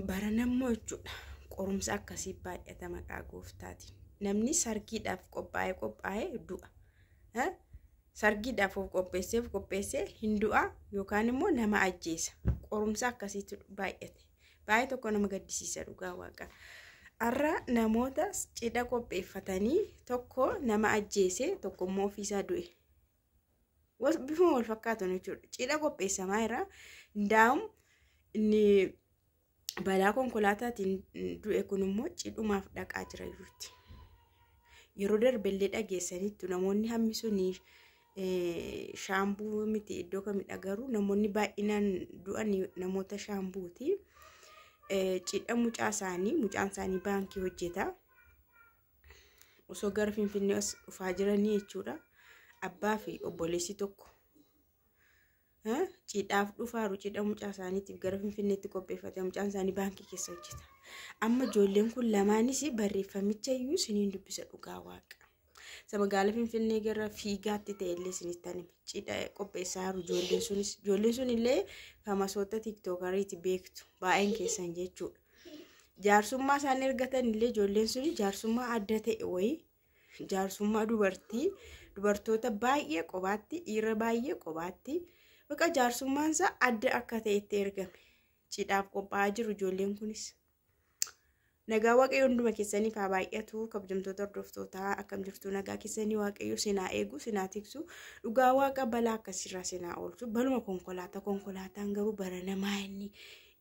Baranammoo jechuudha qorumsa akkasii baay'ata maqaa gooftaatiin. Namni sargiidhaaf qophaa'ee qophaa'ee du'a. Sargiidhaaf of qopheessee of qopheessee hin du'a yookaan immoo nama ajjeesa. Qorumsa akkasiitu baay'ate. Baay'ee tokko nama gaddisiisa dhugaa waaqa. Har'a namoota cidha qopheeffatanii tokko nama ajjeese tokko immoo ofiisaa du'e. Bifuma wal fakkaatuun jechuudha. Cidha qopheessamaa jira. Ndaa'um inni balaa konkolaataatiin du'e kun immoo cidhumaaf dhaqaa jira iyyuutti. Yeroo darbellee dhageessaniittu namoonni hammi suni Shaambuu miti iddoo kamidha garuu namoonni baay'inaan du'an namoota shaambuuti. Cidha mucaa isaanii mucaan isaanii baankii hojjeta. Osoo gara Finfinnee as dhufaa jiranii jechuudha. Abbaa fi obboleessi tokko cidhaaf dhufaaru cidha mucaa isaaniitiif gara Finfinneetti qopheeffate mucaan isaanii baankii keessa hojjeta. Amma ijoolleen kun lamaanis barreeffamicha iyyuu isiniin dubbisa dhugaa waaqa. Isa magaala Finfinnee gara fiigaatti ta'e illee isinittan hime. Cidha qopheessaa jiru ijoolleen sunis. Ijoolleen sun illee famasoota tiiktookariiti beektu baay'een keessan jechuudha. Jaarsummaa isaan ergatan illee ijoolleen suni jaarsummaa adda ta'e wayii jaarsummaa dubartii dubartoota baay'ee qobaatti dhiira baay'ee qobaatti baqa jaarsummaan isaa adda akka ta'etti ergame. Cidhaaf qophaa'aa jiru ijoolleen kunis. Nagaa Waaqayyo hunduma keessaniif haa baay'atu. Kabajamtoota hordoftootaa akkam jirtu nagaa keessanii Waaqayyo sinaa eegu sinaa tiksu dhugaa waaqa balaa akkasirraa sinaa oolchu baluma konkolaataa konkolaataan garuu bara namaa inni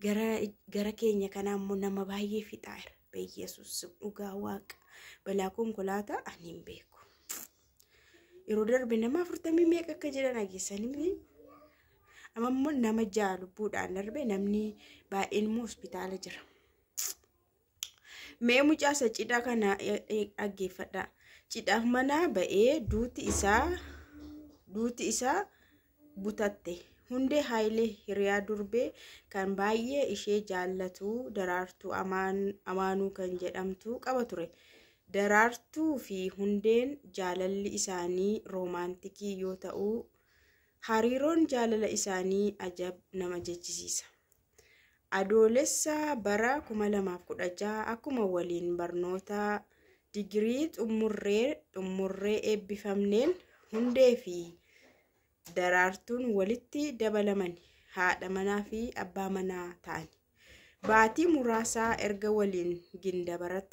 gara gara keenya kanaa immoo nama baay'ee fixaa jira. Beeyyesuus dhugaa waaqa balaa konkolaataa ani hin beeku. Yeroo darbe nama afurtamii meeqa akka jedhan dhageessanii miti. Amma immoo nama ja'a lubbuudhaan darbe namni baay'een immoo hospitaala jira. Mee mucaa isa cidha kana dhaggeeffadha. Cidhaaf manaa ba'ee duuti isaa butatte. Hundee Hayilee hiriyaa durbee kan baay'ee ishee jaallatu Daraartuu Amaanuu kan jedhamtu qaba ture. Daraartuu fi Hundeen jaalalli isaanii roomaantikii yoo ta'u, hariiroon jaalala isaanii ajab nama jechisiisa. Adoolessa bara 2016 akkuma waliin barnoota digirii xummurree eebbifamneen Hundee fi Daraartuun walitti dabalamani haadha manaa fi abbaa manaa ta'ani. Baatii muraasa erga waliin Gindabarat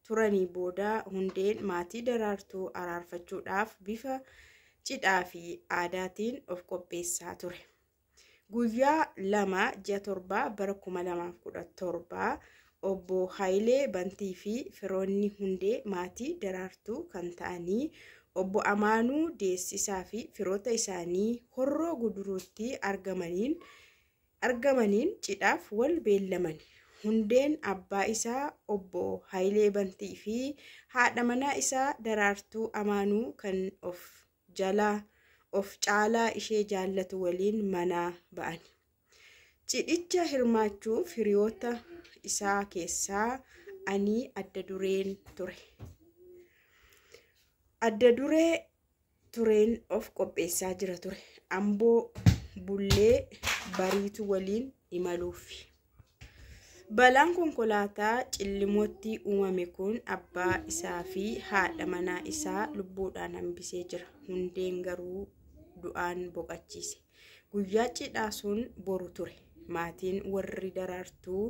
turanii booda Hundeen maatii Daraartuu araarfachuudhaaf bifa cidhaa fi aadaatiin of qopheessaa ture. Guyyaa 2 ji'a 7 bara 2017 Obbo Hayilee Bantii fi firoonni Hundee maatii Daraartuu kan ta'anii Obbo Amaanuu Deessisaa fi firoota isaanii Horroo Guduruutti argamaniin argamaniin cidhaaf wal beellamani. Hundeen abbaa isaa Obbo Hayilee Bantii fi haadha manaa isaa Daraartuu Amaanuu kan of jalaa of caalaa ishee jaallatu waliin manaa ba'ani. Cidhicha hirmaachuuf hiriyoota isaa keessaa ani adda dureen ture. Adda duree tureen of qopheessaa jira ture. Amboo bullee bariitu waliin imaluufi. Balaan konkolaataa Cillimootti uumame kun abbaa isaa fi haadha manaa isaa lubbuudhaan hambisee jira. Hundeen garuu du'aan boqachiise. Guyyaa cidhaa sun boru ture. Maatiin warri Daraartuu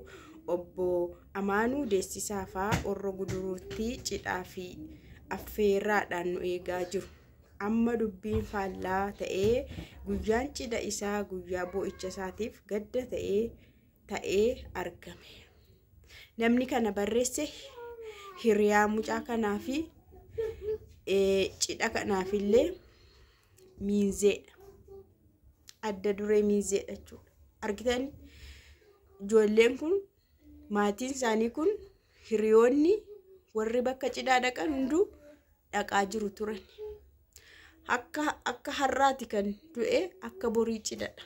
obbo Amaanuu Deessisaa faa Horro Guduruutti cidhaa fi affeerraadhaan nu eegaa jiru. Amma dubbiin faallaa ta'ee guyyaan cidha isaa guyyaa boo'icha isaatiif gadda ta'ee ta'ee argame. Namni kana barreesse hiriyaa mucaa kanaa fi cidha kanaafillee miinzeedha. Adda duree miinzeedha jechuudha. Argitanii ijoolleen kun maatiin isaanii kun hiriyoonni warri bakka cidhaa dhaqan hunduu dhaqaa jiru turan. Akka har'aati kan du'e akka borii cidhadha.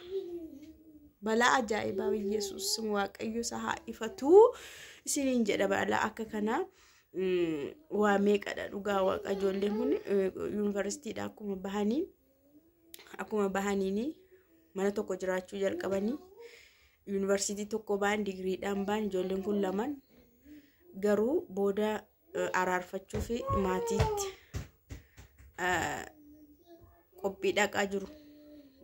Balaa ajaa'ibaa Yesuus Waaqayyo isa haa ifatuu isiniin jedha balaa akka kanaa waa meeqadha dhugaa waaqa ijoolleen kun yuunivarsiitiidha akkuma bahanii akkuma bahaniini mana tokko jiraachuu jalqabanii Yuunivarsiitii tokko ba'an, digiriidhaan ba'an ijoolleen kun lamaan, garuu booda araarfachuu fi maatiitti qophii dhaqaa jiru.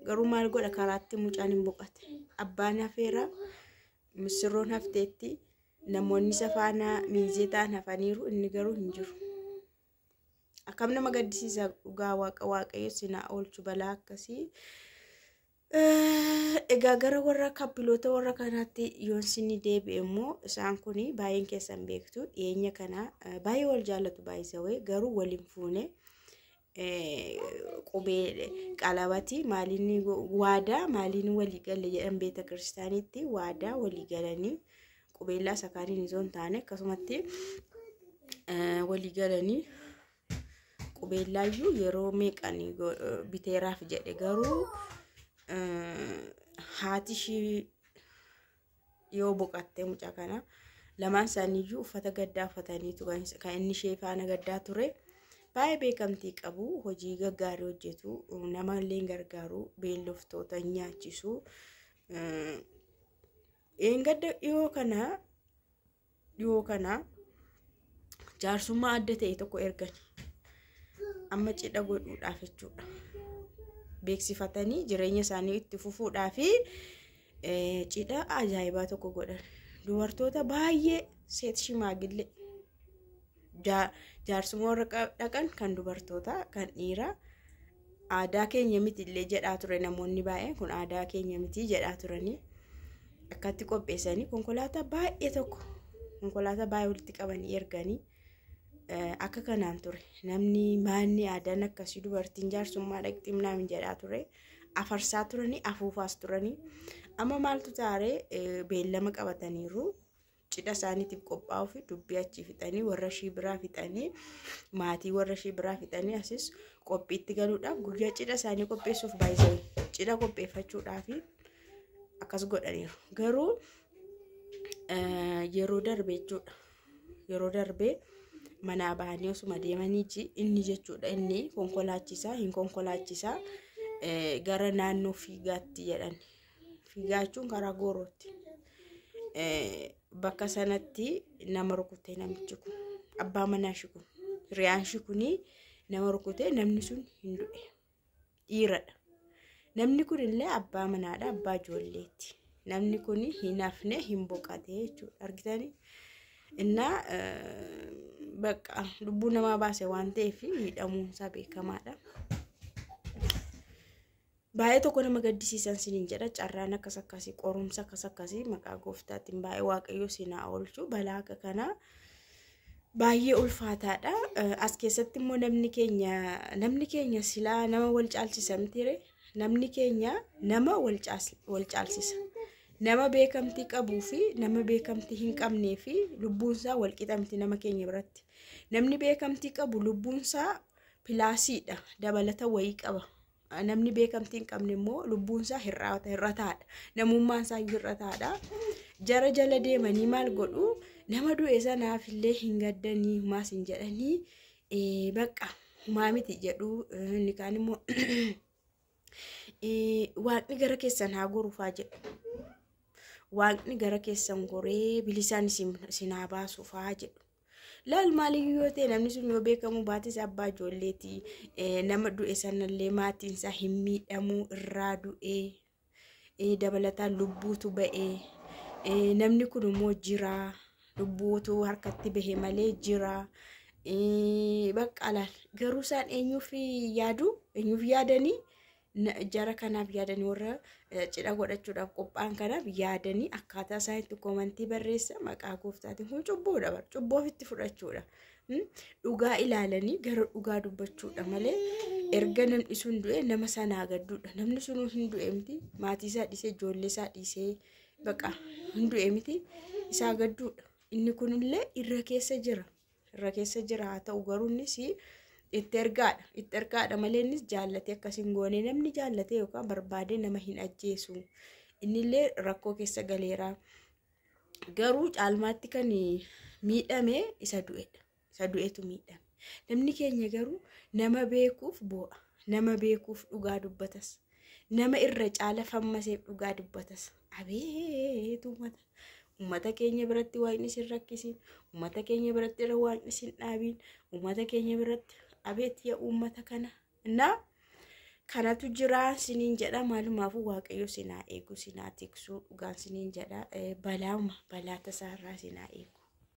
Garuu maal godha, karaatti mucaan hin boqote. Abbaan hafeera, misirroon hafteetti, namoonni isa faana miizee ta'an hafaniiru, inni garuu hin jiru. Akkam nama gaddisiisa dhugaa, Waaqa Waaqayyo sinaa oolchu balaa akkasii. Egaa gara warra kaappiloota warra kanaatti yoon sinni deebi'e immoo, isaan kun baay'een keessan beektu, dhiyeenya kana baay'ee wal jaallatu baay'isawee, garuu waliin fuune. Qubee qalabati maaliin waadaa maaliin walii galle jedhan, beeta kiristaanitti waadaa walii galanii, qubeellaa isa kaaniin osoo hin taane akkasumatti walii galanii, qubeellaayyuu yeroo meeqan biteeraaf jedhe, garuu haati ishii yoo boqatte mucaa kana lamaan isaaniiyyuu uffata gaddaa uffataniitu kan inni ishee faana gaddaa ture. Baay'ee beekamtii qabu, hojii gaggaarii hojjetu, nama illee gargaaru, beelloftoota nyaachisu. Gadda dhiyoo kana jaarsummaa adda ta'e tokko ergan amma cidha godhuudhaaf jechuudha. Beeksifatanii jireenya isaanii itti fufuudhaa fi cidha ajaa'ibaa tokko godhan. Dubartoota baay'ee, seet shimaagillee, jaarsummaa warra dhaqan kan dubartoota, kan dhiiraa aadaa keenya miti illee jedhaa ture. Namoonni baay'een kun aadaa keenya miti jedhaa turanii, akkatti qopheessanii konkolaataa baay'ee tokko, konkolaataa baay'ee walitti qabanii erganii akka kanaan ture. Namni maanni aadaan akkasii, dubartiin jaarsummaa dhaqxi minaamin jedhaa ture, afarsaa turanii, afuufaas turanii. Amma maaltu taaree, beellama qabataniiru cidha isaaniitiif qophaa'uu fi dubbii achii fixanii, warra ishii biraa fixanii, maatii warra ishii biraa fixanii, asis qophiitti galuudhaaf, guyyaa cidha isaanii qopheessuuf baay'isanii cidha qopheeffachuudhaaf akkas godhaniiru. Garuu yeroo darbe jechuudha. Yeroo darbee manaa bahanii osuma deemanii inni jechuudha, inni konkolaachisaa hin konkolaachisaa gara naannoo fiigaatti jedhan. Fiigaa jechuun karaa Goorootti. Bakka sanatti nama rukute namichi kun, abbaa manaa ishii kun, hiriyaan ishii kunii nama rukute, namni sun hin du'e. Dhiiradha. Namni kun illee abbaa manaadha, abbaa ijoolleeti. Namni kun hin hafne, hin boqate jechuudha. Argitanii? Innaa bakka lubbuu namaa baase waan ta'eef hidhamuunsaa beekamaadha. Baay'ee tokko nama gaddisiisan siniin jedha. Carraan akkas akkasii, qorumsa akkas akkasii, maqaa Gooftaatiin baay'ee Waaqayyo sinaa oolchu balaa akka kanaa baay'ee ulfaataadha. As keessatti immoo namni keenya silaa nama wal caalchisa mitiire? Namni keenya nama wal caalchisa. Nama beekamtii qabuu fi nama beekamtii hin qabnee fi lubbuunsaa wal qixamti nama keenya biratti. Namni beekamtii qabu lubbuunsaa plusiidha, dabalata wayii qaba. Namni beekamtii hin qabne immoo lubbuunsaa hir'ataadha. Namummaan isaa hir'ataadha. Jara jala deemanii maal godhu? Nama du'e sanaaf illee hin gaddanii, humaas hin jedhanii, bakka humaa miti jedhu. Inni kaan immoo "Waaqni gara keessan haa goruufaa" jedhu. "Waaqni gara keessan goree bilisaan isin haa baasuufaa" jedhu. Laal, maaliyyuu yoo ta'e, namni sun yoo beekamu baates abbaa ijoolleeti. Nama du'e sanallee maatiin isaa hin miidhamuu irraa du'e. Dabalataan lubbuutu ba'e. Namni kun immoo jira. Lubbuutu harkatti bahe malee jira. Bakka laal, garuu isaan eenyuuf yaadu? Eenyuuf yaadanii? Jara kanaaf yaadanii, warra cidha godhachuudhaaf qophaa'an kanaaf yaadanii akkaataa isaan itti commentii barreessa maqaa Gooftaatiin kun cubbuudha bara, cubbuu ofitti fudhachuudha. Dhugaa ilaalanii gara dhugaa dubbachuudha malee, erga namni sun du'e nama sanaa gadduudha. Namni sunuu hin du'e miti, maatii isaa dhiisee, ijoollee isaa dhiisee, baqa hin du'e miti, isaa gadduudha. Inni kunillee irra keessa jira. Irra keessa jira, haa ta'u garuu innis itti ergaadha. Itti ergaadha malee innis jaallatee akkas hin goone. Namni jaallatee yookaan barbaadee nama hin ajjeesu. Innillee rakkoo keessa galeera. Garuu caalmaatti kan miidhame isa du'edha. Isa du'etu miidhame. Namni keenya garuu nama beekuuf boo'a. Nama beekuuf dhugaa dubbatas. Nama irra caala fammaseef dhugaa dubbatas. Abeet uummata. Uummata keenya biratti waaqni isin rakkisiin. Uummata keenya biratti irra waaqni isin dhaabiin. Uummata keenya biratti abeet yaa uummata kana. Innaa kanatu jira siniin jedha. Maalumaafuu Waaqayyo sinaa eegu, sinaa tiksuu, dhugaan siniin jedha. Balaama balaa tasaarraa sinaa eegu.